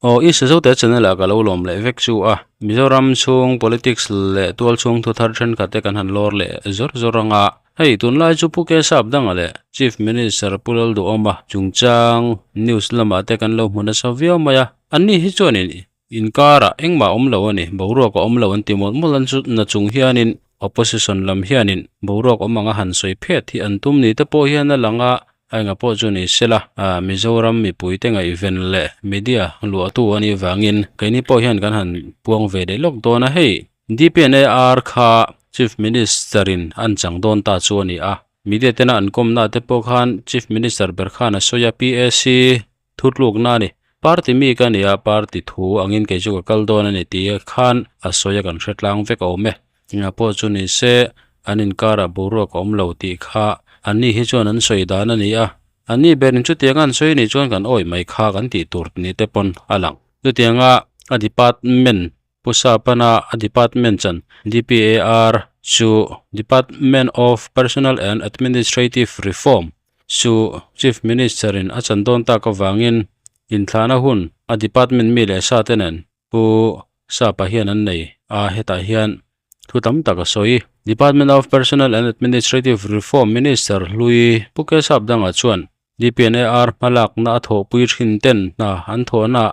Aw i Sazote channel ah ka lo lawm leh vek chu a. Mizoram chhung politics leh tual chhung thu thar thenkhat te kan han lawr leh zawr zawr ang a. Hei tunlai chu Pu Kesap danga leh Chief Minister Pu Lalduhawma chungchang news lamah te kan lo hmu nasa viau mai a. Anni hi chuanin Inkarah engmah awm lo a ni, boruak a awm lo an ti mawlh mawlh an chu na chung hianin opposition lam hianin boruak awm anga han sawi phet hi an tum ni te pawh hian a lang a, a enga pawh chu ni sela Mizoram mipuite ngaihven leh media luahtu a nih vangin keini pawh hian kan han puang ve leh lawk dawn a, hei DPNAR kha Chief Minister in an chang dawn ta chu a ni a, media tena an kawmna te pawh khan Chief Minister ber khan a sawi a, PAC Thutlukna a ni. Party mi ka ni a, party thu angin kei chu ka kal dawn a ni tih khan a sawi a kan hre tlang vek a awm e. Engah pawh chu ni se, an inkarah boruak a awm lo tih kha anni hi chuan an sawi dan a ni a. Anni berin chutianga an sawi nih chuan kan awih mai kha kan tih tur ni te pawn a lang. Chutianga a department Pu Sapana a department chan DPAR chu Department of Personnel and Administrative Reform chu Chief Minister in a chan dawn tak avangin inthlahna hun a department mi leh sa te nen Pu Sapa hian an nei a, hetah hian thu tam tak a sawi. Department of Personnel and Administrative Reform Minister hlui Pu Kesap Danga chuan DPNAR hmalakna a thawhpui thin ten hna an thawhna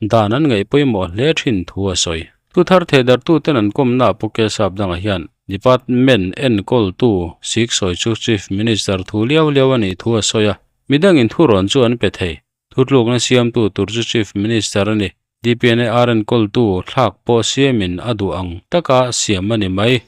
dan an ngaih pawimawh hle thin thu a sawi. Thu thar thehdarhtu ten an kawmna Pu Kesap dangah hian Department enkawltu Sikh sawi chu Chief Minister thu liau liau a nih thu a sawi a, midangin thurawn chu an pe thei. Thutlukna siamtu tur chu Chief Minister a ni. DPNAR enkawltu thlak pawh siamin a duh ang taka siam a ni mai.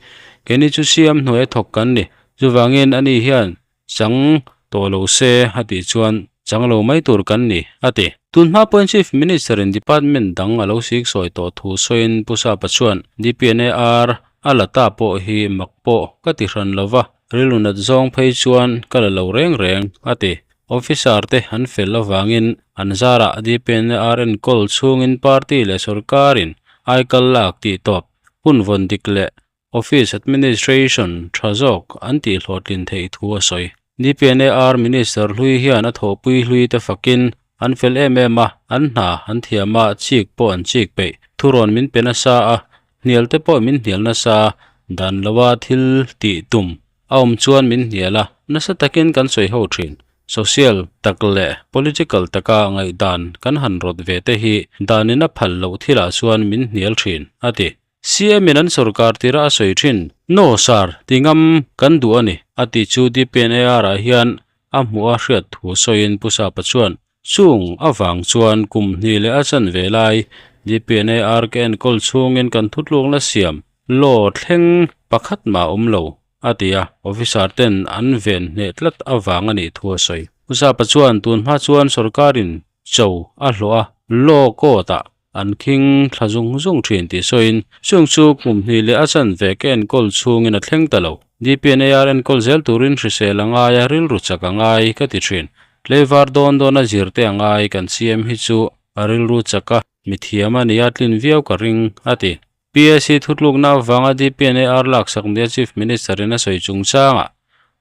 Keini chu siam hnuai thawk kan ni. Chuvangin ani hian Chang tawh lo se a tih chuan chang lo mai tur kan ni, a ti. Tun hma pawhin Chief Minister in department dang a lo sik sawi tawh thu sawiin Pu Sapa chuan DPNAR a la ta pawh hi mak pawh ka ti hran lo va, rilru nat zawng phei chuan ka la lo reng reng, a ti. Officer te an fel avangin an zarah DPNAR enkawl chhungin party leh sorkarin aikal lak tih tawp hun vawn dik leh Office Administration tha zawk an tih hlawhtlin theih thu a sawi. DPNAR Minister hlui hian a thawhpui hlui te fakin an fel em em a, an hna an thiam a, chik pawh an chik peih. Thurawn min pe nasa a, hnial te pawh min hnial nasa, dan loa thil tih tum a awm chuan min hnial a, nasa takin kan sawi ho thin. Social tak leh political taka ngaihdan kan han rawt ve te hi danin a phal loh thilah chuan min hnial thin, a ti. CM in an sorkar tira a sawi thin. No sir, ti ngam kan duh a ni, a ti chu DPNAR ah hian a hmuh a hriat thu sawiin Pu Sapa chuan, Chung avang chuan kum hnih leh a chanve lai DPNAR ka enkawl chhungin kan thutlukna siam law thleng pakhat mah awm lo, a ti a, officer ten an ven hneh tlat avang a nih thu a sawi. Pu Sapa chuan tun hma chuan sorkarin cho a hlawh a, law court ah An khing thla zung zung thin tih sawiin chung chu kum hnih leh a chanve ka enkawl chhungin a thleng ta lo. DPNAR enkawl zel turin hrisel a ngai a, rilru chak a ngai ka ti thin. Tleivar dawn dawn a zirte a ngai kan CM hi chu a rilru chak a, mithiam a nia tlin viau ka ring, a ti. PAC thutlukna avanga DPNAR laksak nia Chief Minister in a sawi chungchangah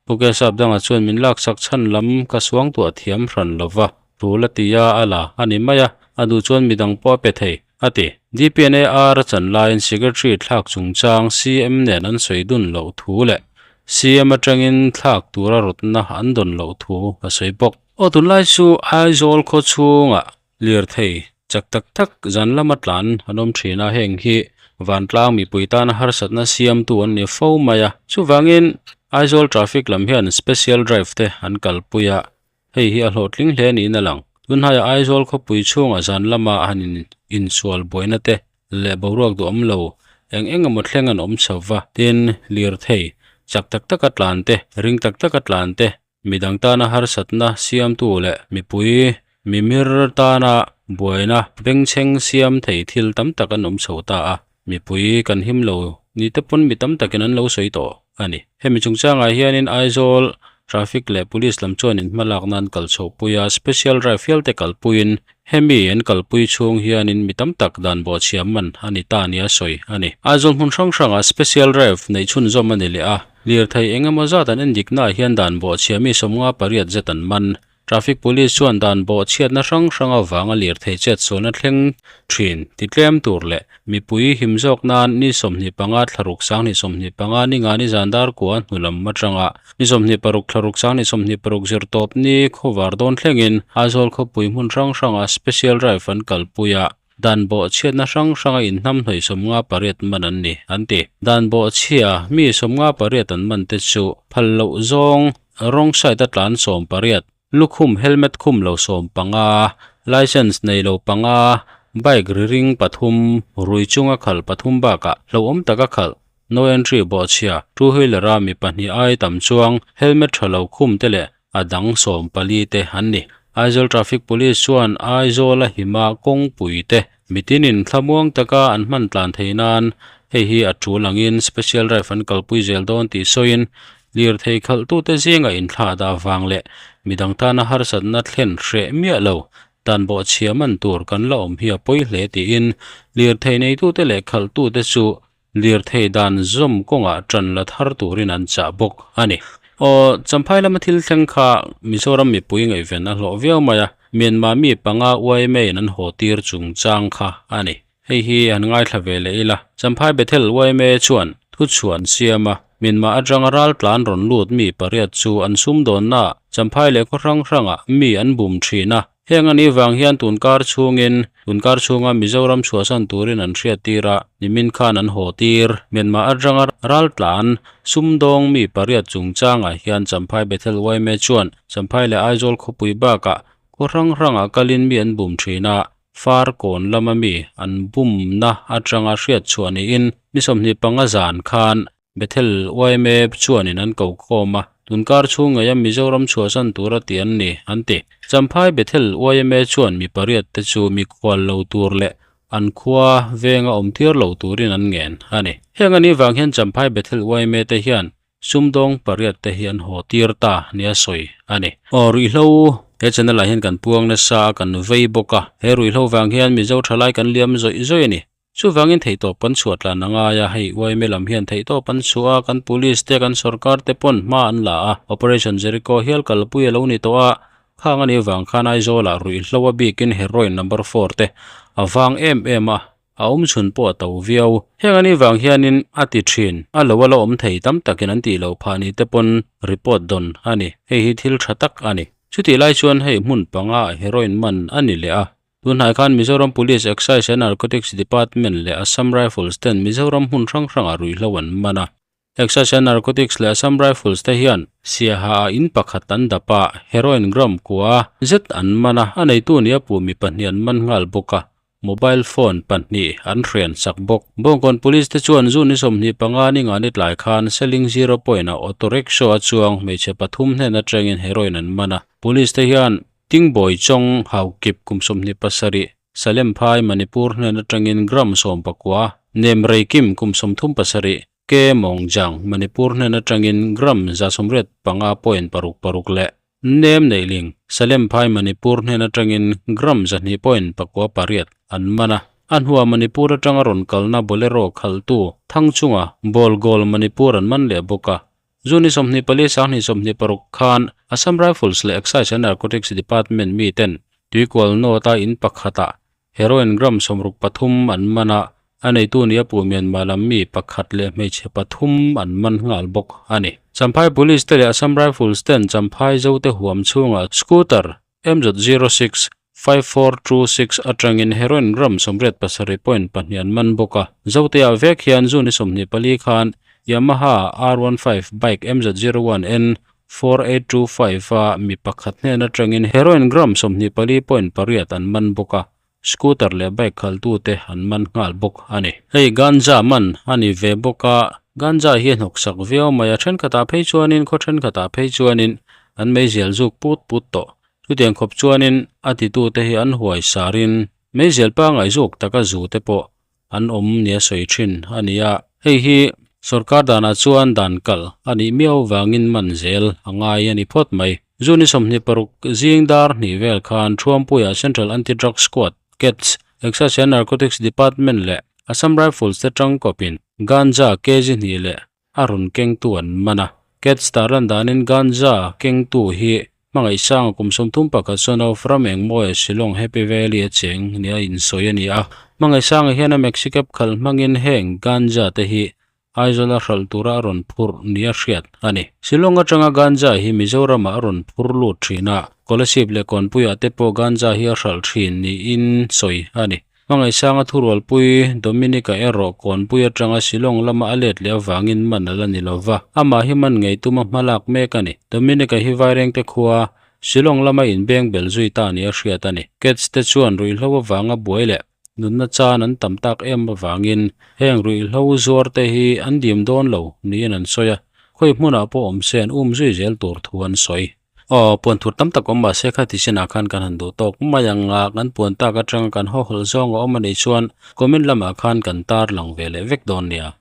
Pu Kesap dangah chuan min laksak chhan lam ka suangtuah thiam hran lo va, tul a ti a, a la a ni mai a, a duh chuan midang pawh a pe thei, a ti. DPNAR a chan laiin Secretary thlak chungchang CM nen an sawi dun loh thu leh CM atangin thlak tura rawtna an dawn loh thu a sawi bawk. Aw tunlai chu Aizawl khaw chhungah Lirthei chak tak tak zan lama tlan an awm thin a, heng hi vantlang mipui tana harsatna siamtu an ni fo mai a. Chuvangin Aizawl traffic lam hian special drive te an kalpui a, hei hi a hlawhtling hle niin a lang. Tunhnaia Aizawl khawpui chhungah zan lama han insual buaina te leh boruak duhawm lo eng eng emaw thleng an awm chho va, tin lirthei chak tak taka tlan te, ring tak taka tlan te, Midang tana harsatna siamtu leh mipui mimir tana buaina bengchheng siam thei thil tam tak an awm chho ta a, mipui kan him lo ni te pawn mi tam takin an lo sawi tawh a ni. Hemi chungchangah hianin Aizawl Traffic leh Police lam chuan in hmalak nan kal chhohpui a, Special Drive hial te kalpuiin hemi an kalpui chhung hianin mi tam tak dan bawhchhiam man a ni ta nia sawi a ni. Aizawl hmun hrang hrangah Special Drive neih chhunzawm a ni leh a, Lirthei eng emaw zat an en diknaah hian dan bawhchhia mi 58 zet an man. Traffic Police chuan dan bawhchhiatna hrang hrang avanga lirthei chetsualna thleng thin titlem tur leh mipui him zawk nan ni 25 thlaruk 2025 ni nga ni zan dar kua hnu lam atanga ni 26 thlaruk 2026 zir tawp ni khawvar dawn thlengin Aizawl khawpui hmun hrang hranga special drive an kalpui a. Dan bawhchhiatna hrang hranga inhnam hnawih 58 man an ni, an ti. Dan bawhchhia mi 58 an man te chu phal loh zawng wrong side a tlan 18, lukhum helmet khum lo 15, licence nei lo panga, bike ri ring pathum, rui chunga khalh pathum bakah hlauhawm taka khalh, no entry bawhchhia, two wheeler a mi pahnih ai tam chuang helmet tha lo khum te leh a dang 14 te an ni. Aizawl Traffic Police chuan Aizawl a hima kawngpui te mitinin thlamuang taka an hman tlan thei nan hei hi a tul angin special drive an kalpui zel dawn tih sawiin lirthei khalhtute zinga inthlah dah vang leh midang tana harsatna thlen hreh miah lo dan bawhchhia man tur kan la awm hi a pawi hle tiin lirthei neitute leh khalhtute chu Lirthei dan zawm kawngah ṭan la thar turin an chah bawk a ni. Aw, Champhai lama thil thleng kha Mizoram mipui ngaihven a hlawh viau mai a, Myanmar mi panga YMA in an haw tir chungchang kha a ni. Hei hi han ngaithla ve leh ila, Champhai Bethel YMA chuan thuchhuah an siam a, Myanmar atanga raltlan rawn lut mi pariat chu an sumdawnnaah Champhai leh khaw hrang hrangah mi an bum thin a, Heng a nih vang hian tunkar chhungin tunkar chhunga Mizoram chhuahsan turin an hriat tir a, nimin khan an haw tir. Myanmar atanga raltlan sumdawng mi pariat chungchangah hian Champhai Bethel yma chuan Champhai leh Aizawl khawpui bakah khaw hrang hrangah kalin mi an bum thin a, far kawn lama mi an bumna atanga hriat chhuah niin ni 25 zan khan Bethel yma chuanin an ko khawm a, tunkar chhung ngeia Mizoram chhuahsan tura ti an ni, an ti. Champhai Bethel yma chuan mi pariat te chu mikhual lo tur leh an khua venga awm tir lo turin an ngen a ni. Heng anih vang hian Champhai Bethel yma te hian sumdawng pariat te hi an haw tir ta nia sawi a ni. Aw ruihhlo, he channel ah hian kan puang nasa a, kan vei bawk a, he ruihhlo vang hian Mizo thalai kan liam zawih zawih a ni. Chuvangin theihtawp kan chhuah tlan a ngai a, hei yma lam hian theihtawp an chhuah a, kan police te, kan sorkar te pawn hma an la a, Operation Jericho hial kalpui a lo ni tawh a, khang a nih vang khan Aizawlah ruihhlo a bikin heroin number four te a vang em em a, a awm chhun pawh a to viau. Heng a nih vang hianin a ti thin, a lo a la awm thei tam takin an tih loh phah ni te pawn report dawn a ni, hei hi thil tha tak a ni. Chutih lai chuan hei hmun panga ah heroin man a ni leh a, Tunhnai khan Mizoram Police Excise and Narcotics Department leh Assam Rifles ten Mizoram hmun hrang hrangah ruihhlo an man a. Excise and Narcotics leh Assam Rifles te hian Siaha ah in pakhat an dap a, heroin gram kua zet an man a, a neitu nia puh mi pahnih an man nghal bawk a, mobile phone pahnih an hrian sak bawk. Bawngkawn Police te chuan June ni 25 ni nga ni tlai khan Seling Zero Point ah auto rickshaw a chuang hmeichhe pathum hnen atangin heroin an man a. Police te hian Tingbawi Chawng Haukip kum 27, Salem Phai Manipur hnen atangin gram 19, Nem Reikim kum 37, Ke Mawngjang Manipur hnen atangin gram 185.66 leh Nem Neihling Salem Phai Manipur hnen atangin gram 2.98 an man a. A hnuah Manipur atanga rawn kalna Bolero khalhtu Thangchunga Bawlgawl Manipur an man leh bawk a. June 24 2026 khan Assam Rifles leh Excise and Narcotics Department mi ten Tuikual North a in pakhatah heroin gram 63 an man a, a neitu nia puh Myanmar lam mi pakhat leh hmeichhe pathum an man nghal bawk a ni. Champhai Police te leh Assam Rifles ten Champhai Zote huam chhungah scooter MZ06 5426 atangin heroin gram 87.2 an man bawk a. Zoteah vek hian June 24 khan Yamaha R15 bike MZ01N 4825 a mi pakhat hnen atangin heroin gram 24.8 an man bawk a, scooter leh bike khaltute an man nghal bawk a ni. Hei ganja man a ni ve bawk a, ganja hi a hnawksak viau mai a, thenkhatah phei chuanin khaw thenkhatah phei chuanin an meizial zuk put put tawh. Chutiang khawp chuanin a titute hi an huai sarin meizial pangngai zuk taka zu te pawh an awm nia sawi thin a ni a. Hei hi sorkar danah chuan dan kalh a nih miau vangin man zel a ngai a ni phawt mai. June 26 zing dar hnih vel khan Thuampuia Central Anti-Drug Squad, CADS, Excise and Narcotics Department leh Assam Rifles te tangkawpin ganja kg hnih leh a rawn kengtu an man a. CADS tarlan danin ganja kengtu hi Hmangaihsanga kum 31 son of Ramengmawia Shillong Happy Valley a cheng nia insawi a ni a. Hmangaihsanga hian a Maxi Cab khalh hmangin heng ganja te hi Aizawl a hralh tura a rawn phurh nia hriat a ni. Shillong atanga ganja hi Mizoramah a rawn phur lut thin a, Kolasib leh Kawnpuiah te pawh ganja hi a hralh thin niin sawi a ni. Hmangaihsanga thurualpui Dominic-a erawh Kawnpui atanga Shillong lama a let leh avangin man a la ni lo va, amah hi man ngei tuma hma lak mek a ni. Dominic-a hi Vairengte khua Shillong lama inbeng bel zui ta nia hriat a ni. Cats te chuan ruihhlo avanga buai leh nunna chan an tam tak em avangin heng ruihhlo zuar te hi an dim dawn lo niin an sawi a, khawi hmunah pawh awm se an um zui zel tur thu an sawi. Aw, puan thur tam tak awm mahse kha ti chinah khan kan han duh tawk mai ang a, kan puan tak atanga kan haw hawlh zawng a awm a nih chuan comment lamah khan kan tar lang ve leh vek dawn nia.